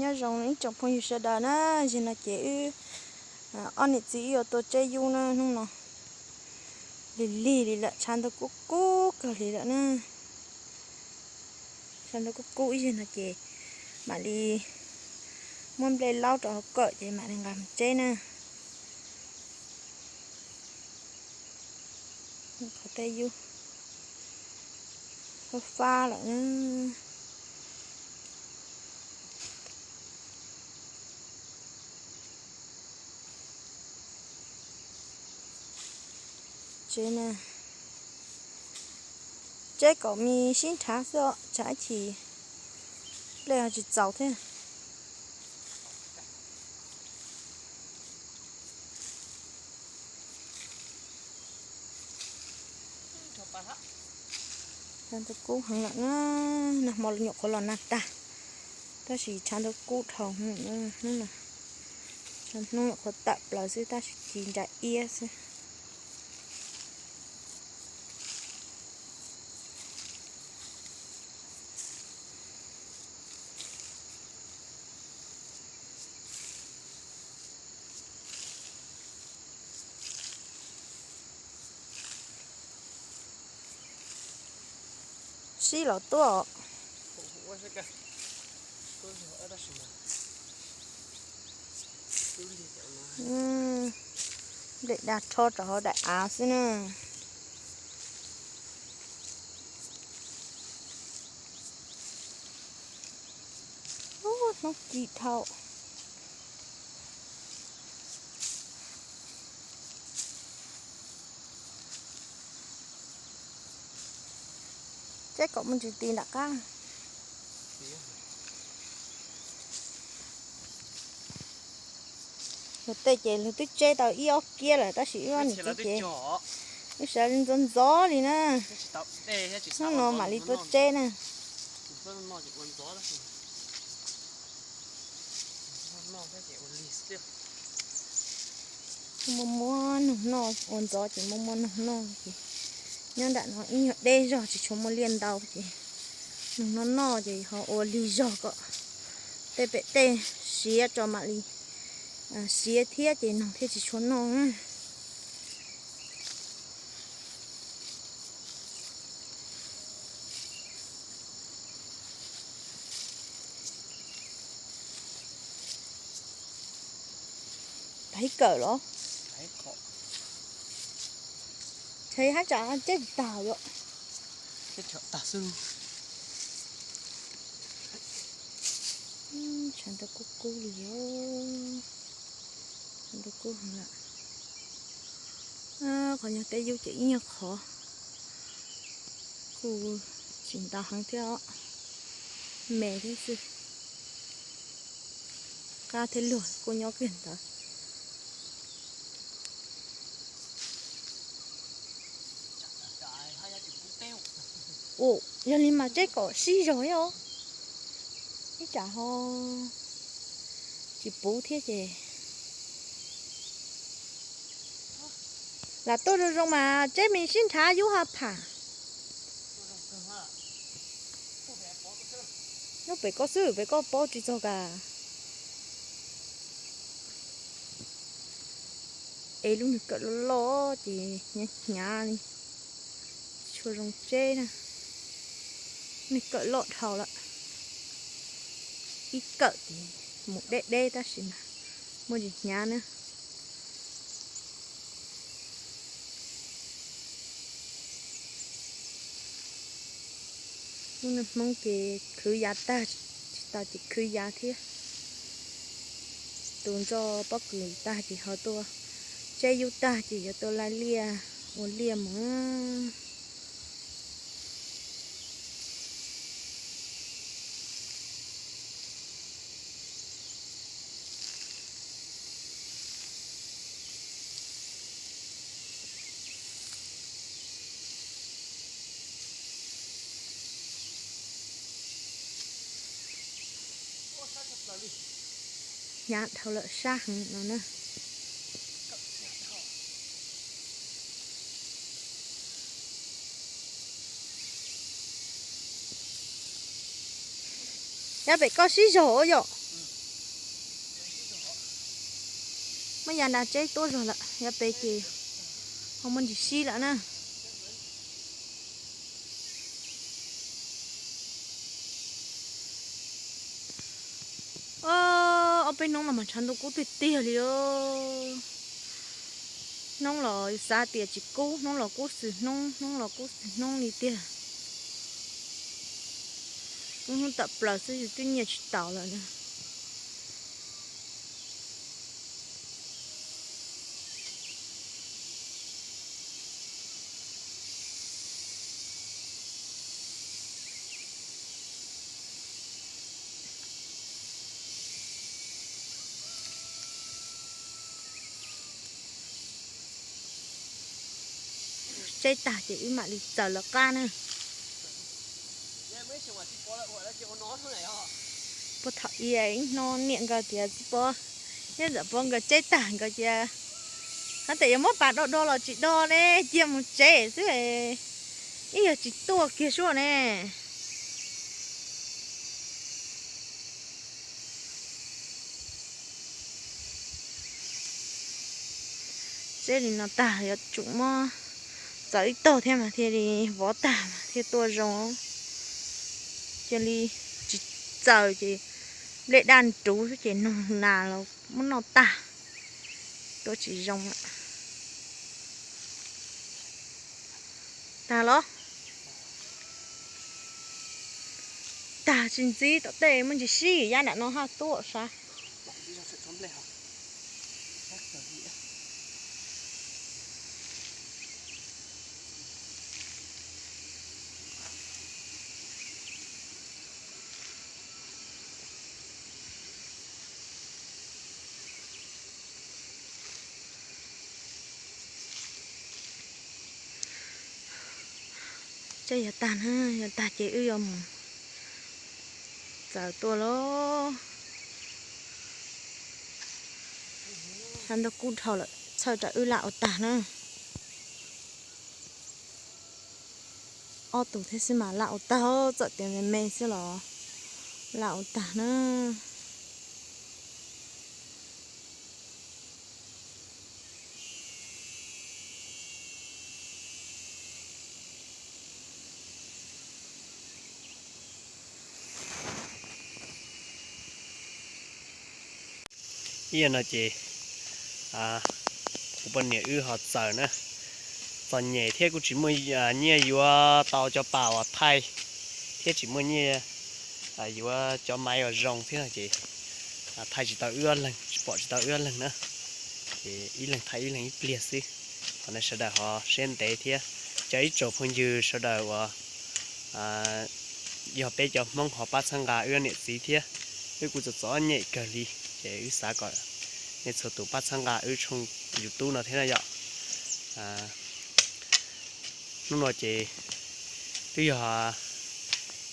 Nyob zoo ib tsoom phooj ywg sawv daws na, zaum no ces wb ob niam txiv wb yuav tuaj tseb yub na hnub no. Lig lig li lawm, tshav ntuj kub kub kawg li lawm na. Tshav ntuj kub kub ib zaug no ces mam li muab nplej laub rau hauv kawm ces mam li nqa mus tseb na. Qhov tej yub fab fab lawm. Tseb na, tseb kom me sib nrhav xwb os, tsam ib chim nplej ho tsis txaus thiab. Tshav ntuj kub heev lawm na, nag hmo nyuam qhuav los nag tag, tab sis tshav ntuj kub dhau hnub no. Hnub nyuam qhuav tawm plaws xwb tab sis ci nra iab xwb. Sib los tuaj. Nplej dag rho rau hauv daim av xwb na. Hnub ci dhau. Tseb kom muaj ntsis ti nram qab. Luag tej ces luag twb tseb tau ib ob kiab lawm tab sis wb niam txiv ces wb sawv ntxov ntxov li na. Hnub no mam li tuaj tseb na. Muaj muaj noog noj, ua ntxov ces muaj muaj noog noj ces nyob nram no ib nyuag deb zog tsis tshua muaj liaj ntau ces noog noj noj ces ho ua lig zog kom tej pem tej siav tso mam li siav thiab ces noog thiaj tsis tshua noj na. Tag ib kawm los? Tshav hab tsam tseb tsis tag yom. Tshav ntuj kub kub li os. Tshav ntuj kub heev lawm. Qhov nyuag teb yub ces ib nyuag qhov kuj tsis ntau heev thiab os, me thiab xwb. Qab thiab luag kuj nyob kiag ntawd. Ua yog li mas tseb kom sib zog os, ib tsam ho tsis puv thiab ces. Lam tuaj zoo zoo mas tseb me sib nrhav yub ha pham. Nyob pem koj xwb, pem koj paub tsis txog kas. Es lub nws kawm loj loj ces hnyav hnyav li, tsis tshua zoo tseb na. Nws kawm loj dhau lawm, ib kawm ces mus deb deb tab sis mas muaj ntsis hnyav na. Lub neej Hmoob ces khwv yav tag, tsis tau ces khwv yav thiab. Tus ntso pob kws tag ces ho tuaj tseb yub tag ces yuav tuaj laij liaj ua liaj mus. Hnyav dhau lawm, sab heev no na. Nyob pem koj sib zog yom? Yav nram tsheb tuaj zog lawm, yav pem ces ho muaj ntsis sib lawm na. Ob peb hnub no mas tshav ntuj kub tiag tiag li os. Hnub los xav tias tsis kub, hnub los kub xwm hnub, hnub los kub xwm hnub li tiag. Kub hnub tawm plaws xwb twb nyiaj tsis taus lawm na. Tseb tag ces wb mam li txaws lawv qab na. Puag thaum ub ib hnub niam nkawd tias txiv Pov, nyob ntawm Pov nkawd tseb tag nkawd tias, hab tias yuav muab pas do do los tsis do ne, cia mus tsev xwb, ib yog tsis tuaj kiag suab ne. Tseb li no tag yuav tsum muab txaws ib tog thiab mas thiaj li vov tag mas thiaj tuaj zoo. Cia li tsis txaws ces nplej daj nruv xwb ces noog nas los muab noj tag, tuaj tsis zoo lawm. Tag los? Tag tsis ntxim tom tej muaj ntsis sib yav nram no haj tuaj sav. Tseb yuav tag na, yuav tag ces wb yuav mus txaws tuaj lauj. Tshav ntuj kub dhau lawm, txhawj rau wb laj ua tag na. Ob tug thiab xwb mas laj ua tag, txawm tias me me xwb los laj ua tag na. Ib yam no ces kuv poj niam wb ho txaws na, txom nyem thiab kuj tsis muaj nyiaj yuav tau cov pas uas thaij, thiab tsis muaj nyiaj yuav cov maiv uas zoo thiab no ces thaij tsis tau wb ob leeg, tsis pom tsis tau wb ob leeg na. Ces ib leeg thaij ib leeg ib pliag xwb. Qhov no sawv daws ho siab ntev thiab, cov ib tsoom phooj ywg sawv daws uas yog peb cov Hmoob ho pab txhawb nqa wb niam txiv thiab, wb kuj txom txom nyem kawg li, ces wb xav kom nej txhua tus pab txhawb nqa wb tshooj YouTube no thiab na yom. Hnub no ces twb yog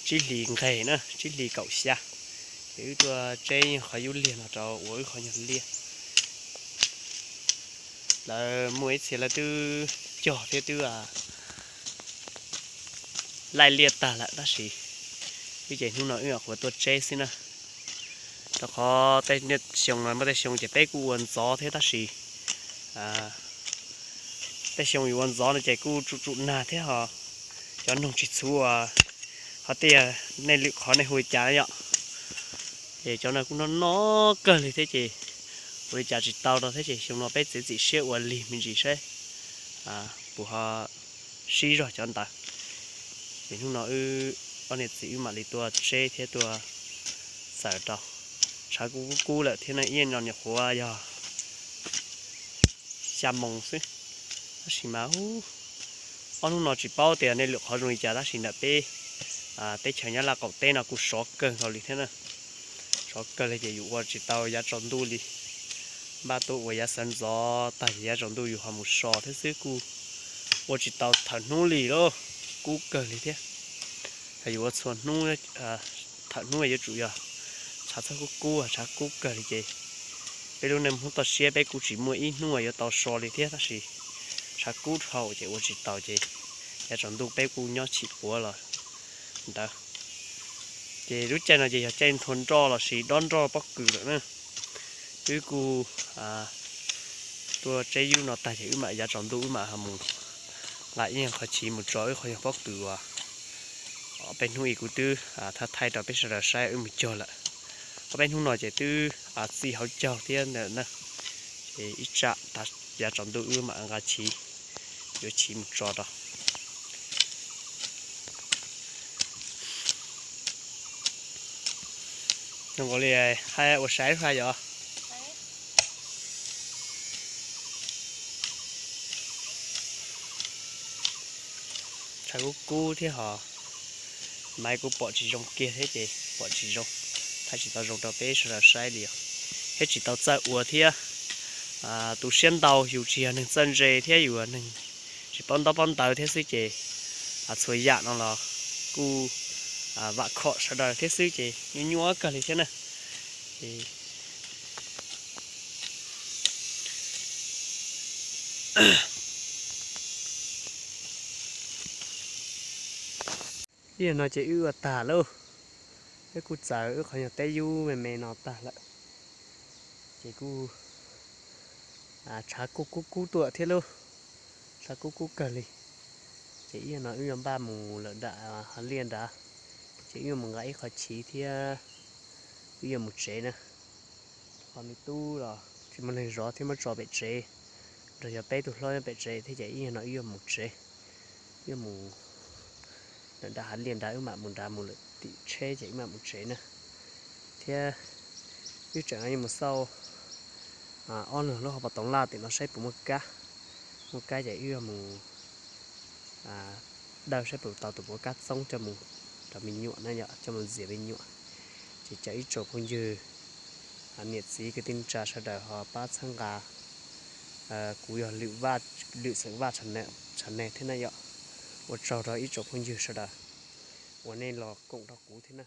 tsib hlis nqes na, tsib hlis kaum xya, ces wb tuaj tseb qhov yub liag no rau ua wb qhov nyuag liaj. Lawv muaj ib txhia lawv twb cog thiab twb laij liaj tag lawm tab sis wb ces hnub no wb nyuam qhuav tuaj tseb xwb na. Rau qhov tej xyoo no muaj tej xyoo ces peb kuj ua ntxov thiab tab sis tej xyoo yus ua ntxov no ces kuj tsum tsum nag thiab ho cov noog tsis txhuv uas qhov tias nej lwm qhov nej hu li cas yom. Ces cov no kuj noj noj kawg li thiab ces ua li cas tsis tau rau thiab ces xyoo no peb txiav txim siab ua lig me ntsis saib puas ho sib zog cov ntawd. Ces hnub no wb ob niam txiv wb mam li tuaj tseb thiab tuaj txawm rau. Tshav kuj kub kub lawm thiab no, ib no nyuam qhuav yog xya moos xwb. Tab sis mas ob hnub no tsis paub tias nej lwm qhov zoo li cas tab sis ntawm peb teb chaws Nyab Laj qaum teb no kuj sov kawg nkaus li thiab na. Sov kawg li ces yus ua tsis tau yav tsaus ntuj li. Npaj tuaj ua yav sawv ntxov tag ces yav tsaus ntuj yus ho mus so thiab xwb kuj ua tsis tau thawm hnub li lauj, kub kawg li thiab. Yus ua txhua hnub, thawm hnub yuav tsum yog tshav txhawb kub kub, tshav kub kawg li ces peb lub neej Hmoob toj siab peb kuj tsis muaj ib hnub yuav tau so li thiab tab sis tshav kub dhau ces ua tsis tau ces yav tsaus ntuj peb kuj nyob chim quav los ntawd. Ces lub caij no ces yog caij nthua nroj los sis dob nroj pob kws lawm na. Wb kuj Ua tseb yub no tag ces wb mam yav tsaus ntuj wb mam ho mus nqa ib qho chiv mus tso wb qhov nyuag pob kws uas peb hnub ib kuv twb thaij rau peb sawv daws saib wb mus cog lawm. Ob peb hnub no ces twb txi hauv caug thiab ntawm na, ces ib tsam yav tsaus ntuj wb mam nqa chiv, yuav chiv mus tso rau. Zoo nkaus li hais ua saib fa yom. Tshav kub kub thiab ho, maiv kuv pom tsis zoo kiag thiab ces pom tsis zoo, thaij tsis tau zoo rau peb sawv daws saib li os. Thiab tsis tau txawj ua thiab, tus siab ntau yus tsis yog neeg txawj ntse thiab yus neeg tsis paub ntaub paub ntawv thiab xwb ces txhua yam no los kuj vam khom sawv daws thiab xwb ces nyuaj nyuaj kawg li thiab na. Ib yam no ces wb ua tag lauj, wb kuj txawm wb qhov nyuag teb yub me me no tag lawm, ces kuj tshav kuj kub kub tuaj thiab lauj, tshav kub kub kawg li. Ces ib yam no wb yuav npaj mus lawm nram hav liaj nrad, ces wb yuav mus nqa ib qho chiv thiab wb yuav mus tsev na. Ho me tub los tsis muaj neeg zov thiab muab tso pem tsev, nrog yog peb tug hlob nyob pem tsev thiab ces ib yam no wb yuav mus tsev, yuav mus lawm nram hav liaj nrad wb mam mus nrad mus lawm tim tsheb ces wb mam mus tsev na. Thiab wb tseem yuav mus xauj ob lub hauv paus toov laj tim no saib puas muaj kab, muaj kab ces wb yuav mus dawj saib puas tau tus puav kab txoob coj mus rau me nyuam na yom, coj mus ntxias me nyuam. Ces caw ib tsoom phooj ywg, niam txiv kwv tij neej tsa sawv daws ho pab txhawb nqa kuv yog Lwm Xeem Vaj channel thiab na yom. Ua tsaug rau ib tsoom phooj ywg sawv daws uas nej los koom rau kuv thiab na.